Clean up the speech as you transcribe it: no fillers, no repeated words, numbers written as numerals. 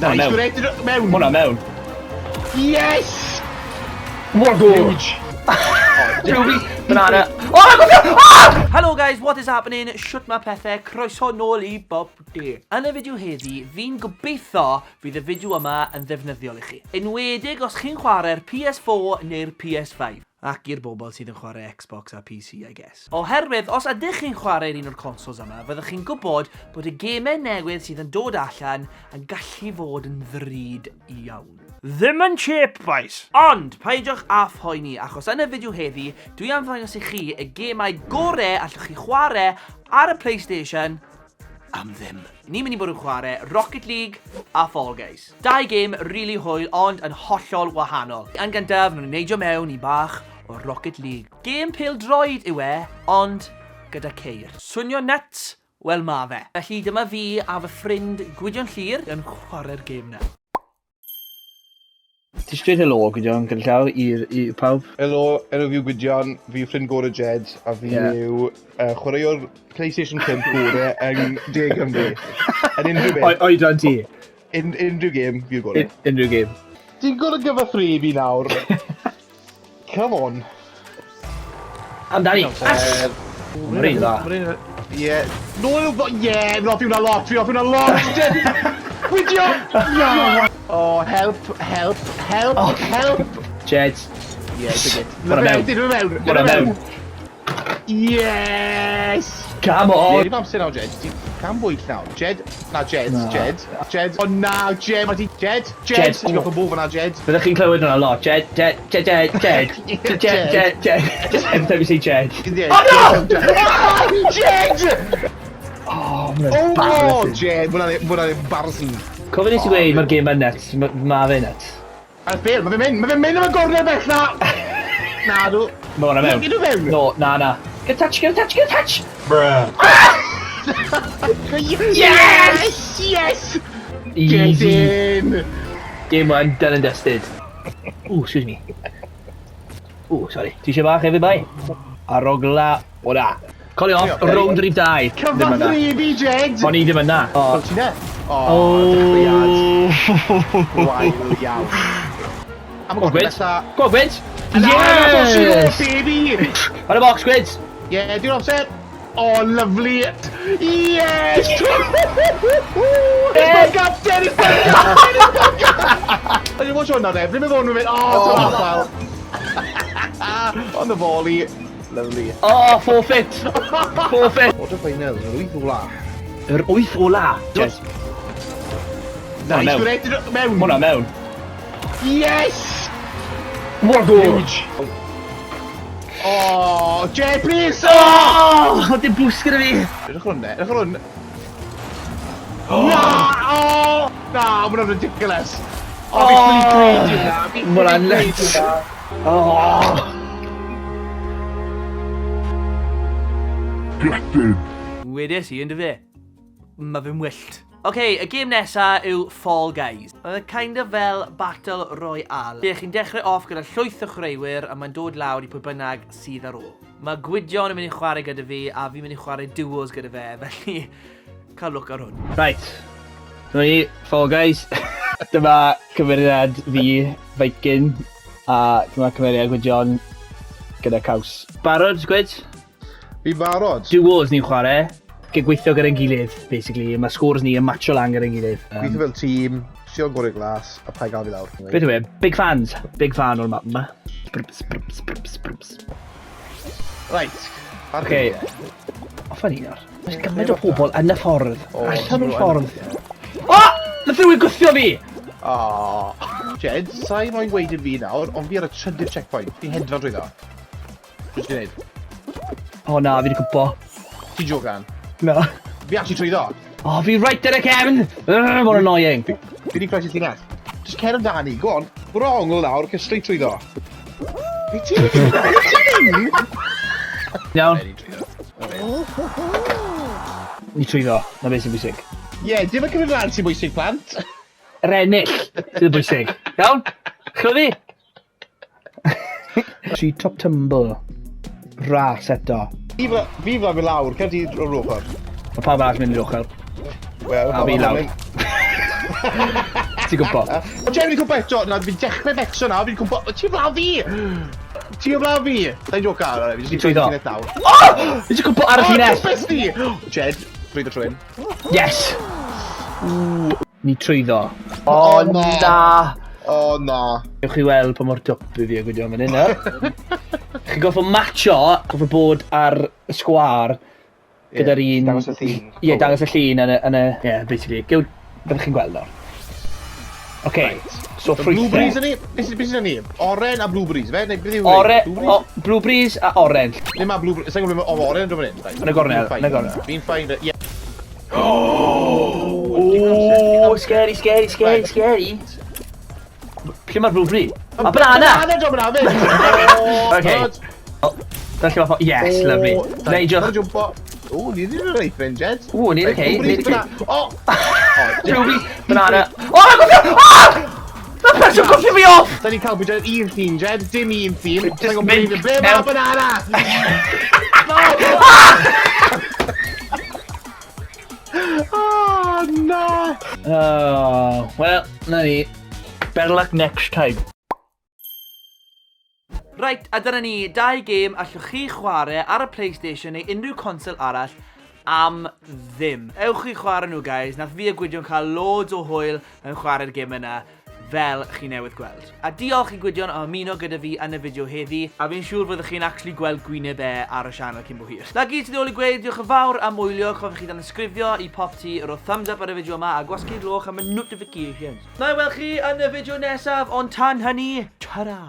Nice, mewn. Mewn. Hwna mewn. Yes! What a goal! Huge. Ruby, banana. Oh, my God! Ah! Hello guys, what is happening? Shwt mae pethau? Croeso nôl i Bob D. Yn y fideo heddi, fi'n gobeithio fydd y fideo yma yn ddefnyddiol i chi. Enwedig os chi'n chwarae'r PS4 neu'r PS5. Ac i'r bobl sydd yn chwarae Xbox a PC, I guess. Oherwydd, os ydych chi'n chwarae'r un o'r consoles yma, fyddwch chi'n gwybod bod y gemau newydd sydd yn dod allan yn gallu fod yn ddrud iawn. Ddim yn cheap, boys! Ond, peidiwch â phoeni, achos yn y fideo heddi, dwi am ddangos i chi y gemau gore allwch chi chwarae ar y PlayStation am ddim. Ni'n mynd i bod yn chwarae Rocket League a Fall Guys. Dau gêm rili hwyl ond yn hollol wahanol. Yn gyntaf, nhw'n neidio mewn i bach o Rocket League. Gêm pêl-droed yw e, ond gyda ceir. Swnio nuts? Wel ma fe. Felly dyma fi a fy ffrind Gwydion Llŷr yn chwarae'r gêm 'na. Ti eisiau dweud helo, Gwydion, gyda llaw i'r i pawb? Helo, enw fi yw Gwydion, fi yw ffrind gore Jed, a fi yw chwaraewr PlayStation 5 gore yng De Cymru. Yn unrhyw beth. Oedran ti? Unrhyw gêm, fi yw'r gore. Unrhyw gêm. Ti'n gorfod gyfathrebu nawr. Come on. Amdani! Yes! Mae'n rili dda. Ie. Nôl i'w... Ie, fi'n hoffi hwnna lot, fi'n hoffi hwnna lot! Gwydio! Oh, help, help, help, Oh. help! Jed. Ie, dig it. Hwnna mewn. Dyn nhw mewn! Hwnna mewn. Yes! Come on! Ie, amser nawr, Jed. Ti gan bwyll nawr. Jed, na, Jed, Na. Jed, Jed. O na, Jed, mae ti... Jed, Jed. Jed, Ti'n o. gorfod bod fyna, Jed. Byddwch chi'n clywed hwnna lot. Jed, Jed, Jed, Jed, Jed. Jed, Jed, Jed, Jed. Just every time you say Jed. Jed. Oh no! Jed! Oh, mae'n Oh, embarrassing. Jed, mwna'n embarrassing. Cofio nes i gweud mae'r gêm yn nuts, ma fe nuts. A'r bêl, mae fe'n mynd, mae fe'n mynd am y gornel bell na! Na, dw. Mae hwnna mewn. Gyd o fewn? No, na, na. Get a touch, get a touch, get a touch! Bruh. Yes! Yes! Get Easy. in! Game one, done and dusted. Ooh, excuse me. Ooh, sorry. Ti eisiau bach hefyd, bai? Arogla o da. Colli off, Ie. rownd rhif 2. Cyfathrebu, Jed! O'n i ddim yna. O, ti'n e? O, dechreuad. Gwael iawn. Am y Go, gornel Gwyd. nesa. Go, Gwyd. Yes! Yes! Baby! On y box, Gwyd. Yeah, dwi'n offset. Oh, lovely. Yes! It's my captain! It's my captain! It's my captain! O'n i'n watch hwnna de, ble mae fo'n mynd, oh, oh. On the volley. Lovely. Oh, forfeit. Forfeit. Quarter final, yr wyth ola. Yr wyth ola. Yes. Nice, mewn. gwneud mewn. Hwnna mewn. Yes! What a goal. Huge. Oh, Jay, please! Oh! Oh, dim boost gyda fi. Edrych ar hwn, edrych ar hwn. Na! Oh! Na, mae hwnna'n ridiculous. Oh, fi ffili credu hwnna. Fi Ma' hwnna'n ffili nuts. credu hwnna. Oh. Wedes i, ynddo fe? Mae fe'n wyllt. Oce, okay, y gêm nesa yw Fall Guys. Mae fe kind of fel Battle Royale. Lle chi'n dechrau off gyda llwyth o chwaraewyr a mae'n dod lawr i pwy bynnag sydd ar ôl. Mae Gwydion yn mynd i chwarae gyda fi a fi'n mynd i chwarae duos gyda fe, felly cael look ar hwn. Right. Dyma ni, Fall Guys. Dyma cymeriad fi, Viking, a dyma cymeriad Gwydion gyda caws. Barod, Gwyd? Fi'n barod. Duos ni'n chwarae. Gweithio gyda'n gilydd, basically. Mae scores ni yn matcho lan gyda'n gilydd. Gweithio fel tîm, trio gorau glas, a paid gael fi lawr. Beth yw e? Big fans. Big fan o'r map yma. Sprps, sprps, sprps, sprps. Right. Oce. Off ni nawr. Oes gymaint o pobl yn y ffordd. O, Allan o'r nhw yn- ffordd. O! Nath rhywun gwthio fi! Oh. Jed, sa'i moyn gweud i fi nawr, ond fi ar y trydydd checkpoint. Fi'n hedfan drwyddo. Beth ti'n gwneud? O na, fi wedi cwmpo. Ti'n jocan? Na. Fi actually trwyddo. O, fi right ar y cefn! Ugh, Mor annoying. Fi wedi croesi llinell. Just cer amdani, go on. Bwrw ongl nawr, cer straight trwyddo. Be ti'n mynd? Be ti'n mynd? Iawn, Ready trwyddo. ni trwyddo. Na beth sy'n bwysig. Ie, dim y cymryd rhan sy'n bwysig, plant. Yr ennill sydd yn bwysig. Iawn? Chlyfu? Tree top tumble. Ras eto. Fi fel fi lawr, cer di o'r ochr. Mae pawb arall mynd i'r ochr. Wel, A fi lawr. Ti'n gwybod? O, Jeremy, fi'n cwmpo eto. Na, fi'n dechrau becso nawr. Fi'n cwmpo. Ti o flaen fi! Ti o flaen fi! Sa'n joca ar fi jyst i Trwyddo. llinell nawr. Oh! Fi 'di cwmpo ar y O, llinell! cwmpes di! Jed, trwyddo trwyn. Yes! Ni trwyddo. O, O, na. na! O, na. Gewch chi weld pa mor dwp i fi a Gwydion fan hyn nawr. Chi'n goffo matcho, goffo bod ar y sgwar gyda'r un. Dangos y llun. Ie, dangos y llun yn y. Ie, basically. Gew, byddwch chi'n gweld nawr. Oce, so Blueberries ffrwythau. yn ni? Beth sy'n ni? Oren a blueberries, fe? Neu beth yw Ore, Blueberries? o, blueberries a oren. Neu mae blueberries. Sa'n gwybod o oren yn dod fan hyn. Right. Yn y gornel, Fi'n fine. yn y gornel. Fi'n fine. Ie. Oh, scary, scary, scary, Right. scary. Lle mae'r blueberry? A banana! Banana, dod fan hyn. Okay. Dyna lle mae. Yes, lovely. Neidiwch. Jumpo. O, ni ddim yn reit friend, Jed. O, ni'n Right, okay, blueberries, ni'n okay. banana. O! Blueberry, banana. O, mae'n gwthio! O! Mae person gwthio fi off! Da ni'n cael bwyta un llun, Jed. Dim un llun. Just Sa'n gwybod mynd ble mae banana? Oh, na! Oh, well, na ni. Better luck next time. Reit, a dyna ni, dau gêm allwch chi chwarae ar y PlayStation neu unrhyw consol arall am ddim. Ewch chi chwarae nhw, guys. Nath fi a Gwydion cael loads o hwyl yn chwarae'r gêm yna fel chi newydd gweld. A diolch i Gwydion am ymuno gyda fi yn y fideo heddi, a fi'n siŵr fyddwch chi'n actually gweld gwyneb e ar y sianel cyn bo hir. Na gyd sydd ôl i gweud, diolch yn fawr am wylio, cofiwch chi danysgrifio i Popty, rho thumbs up ar y fideo yma a gwasgu'r gloch am y notifications. Na i weld chi yn y fideo nesaf, ond tan hynny, ta-ra!